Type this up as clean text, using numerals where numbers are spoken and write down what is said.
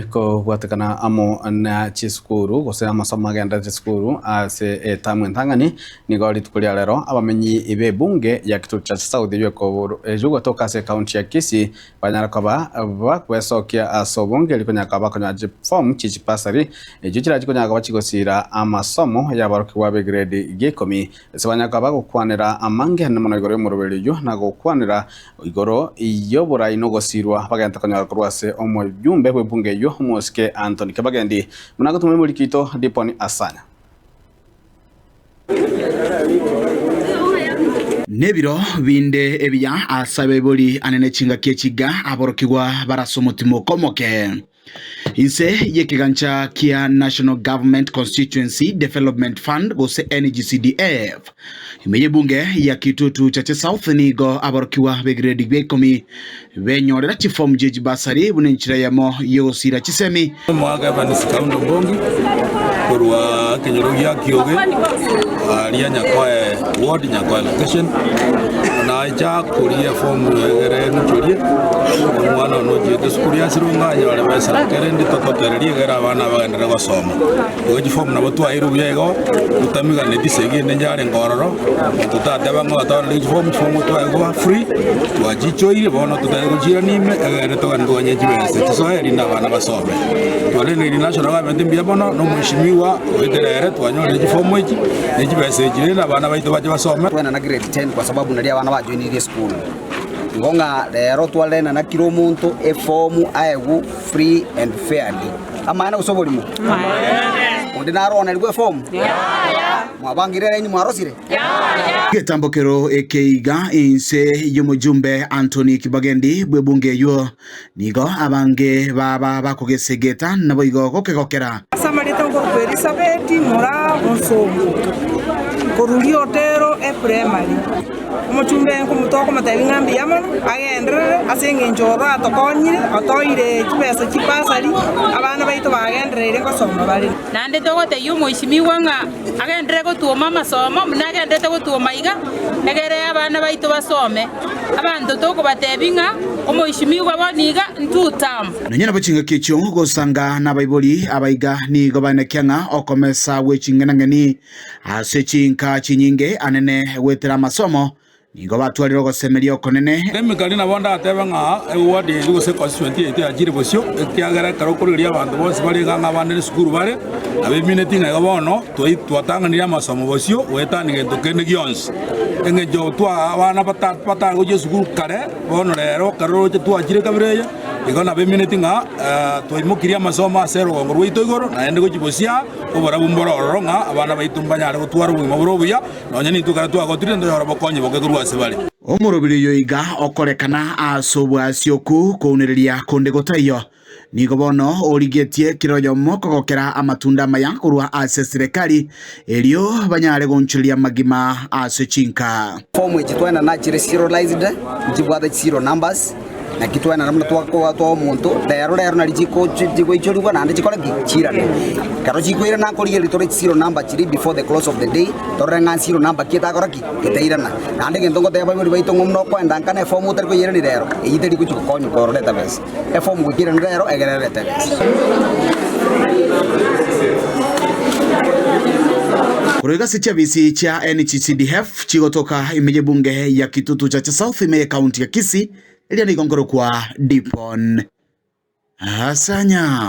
Kobwatekana amo na chisukuru gose amasomo agenderete chisukuru ase etamu entang'ani, nigo rituko ria rero abamenyi b'ebunge ya Kitutu Chache South eyio egotoka ase ekaunti ya Kisii banyare koba bakwesokia ase obonge erio konyara koba bakonyora chifomu chie chibasari echio chirachi konyara koba chigosiira amasomo y'aborokigwa b'egrade gia ikomi ase banyare koba bagokwanera amange ane mono igoro y'omoroberi oyio na gokwanera Igoro y'oborai nogosiirwa bagenta konyora korwa ase omojumbe bw'ebunge eyio, omosike Anthony Kibagendi, buna agotuma omoriki oito Dipon Asanya. Nebiro binde ebiya ase abaibori ane ne chingaki echiga aborokigwa bare ase omotimoko omoke. Inse y'ekegancha kia National Government Constituency Development Fund gose NGCDF, ime y'ebunge ya Kitutu Chache South nigo aborokigwa b'egrade bia ikomi benyorera chifomu chie chibasari buna enchera eyemo y'ogosira chisemi. Omogaka Evans Kaundo Mbongi korwa ekenyoro gia Kioge aria Nyakoe ward Nyakoe location nacha koria efomu egere ng'ichorie omwana one ochiete esukuru ya Sironga anyore besa kerende tokotereria egere abana bagenderere gosoma. Igo chifomu nabo twaeirwe buya igo totamiganeti esegi ende yarenge ororo monto tateba ng'a otoorere chifomu, chifomu twaegwa free twachichoire bono totari gochiirania ime egere togende toganye chibesa chisoe erinde abana basome. Twarengereiri national government mbuya mono na omweshimiwa oetera ere twanyorire chifomu echi ne chibesa echi rende abana baito bache basome. Twaenana grade 10 kwa sababu naria abana bajoinirie esukuru. Igo ng'a rero twarenana kera omonto efomu aegwe free and fairly. Amaene gose oborimo? Onde naro onerigwe efomu? Mwabangire eraini mwarosire? Egetambokero eke iga inse y'omojumbe Anthony Kibagendi bw'ebunge eyio nigo abange baba bakogesegeta naboigo gokegokera. Ase amarieta nkorokwa Elisabeti mora onsombo, korwa Riotero Eprimary. Omochumba tokomotebia ng'a mbuya mono, agenderere ase engencho oro atokonyire, otoire chibesa chibasari, abana baito bagendereire gosoma bare. Naende togotebia omoisimigwa ng'a agenderere gotuoma amasomo buna agendererete gotuoma iga, egere abana baito basome. Abanto tokobatebia ng'a omoisimigwa bono iga ntutama. Nonya nabo chingaki echio gosanga nabaibori abaiga nigo baenekia ng'a okomesa gwe ching'enang'eni Ase chinka chinyinge anene goetera amasomo, nigo batwarire ogosemeria okonene. Emekari nabo ndatebe ng'a eward yaito gose econstituency yaito yachire bosio, ekiagera ekero okorigereria abanto bonsi bare iga ng'a abande nesukuru bare, nabo emineti ng'a iga bono twai twatang'anirie amasomo bosio goetania gento kende gionsi. Eng'encho twa abana bata batare gochia esukuru kare, bono rero ekero roche twachire ekabira eye, igo nabo emineti ng'a twaimokirie amasomo ase erogongo rwaito igoro, naende gochia bosio aa. Oborabu mbore ororo ng'a abana baito mbanyare gotwara obogima bore obuya, nonya nintwe ekero twagotire ntonyore obokonyi boke korwa ase bare. Omorobiri oyo iga okorekana ase obwasioku kounereria konde gotaiyo. Nigo bono origetie kera oyomo kogokera amatunda amaya korwa ase serekari, erio banyare goonchoreria amagima ase chinka. Form echi twaenana chire serialized, nchibwate serial numbers. Naki twenara buna twakoa twa omonto, rero rero nari chigoichorigwa naende chikore ki? Chiirane. Ekero chikoirana nkorigereria tore chiserial number chiria before the close of the day, torore ng'a serial number ki etakora ki? Etairana. Naende egento ngotebia abaibori baito ng'a buna okoenda nka na eform otari koyeirania rero, eyio teri gochia gokonya korora etabesa. Eform goika eirane rero egere erete ebesa. Korwa iga ase chiabisi chia NGCDF chigotoka ime y'ebunge ya Kitutu Chache South ime y'ekaunti ya Kisii, Eria nigo nkorokwa Dipon Asanya.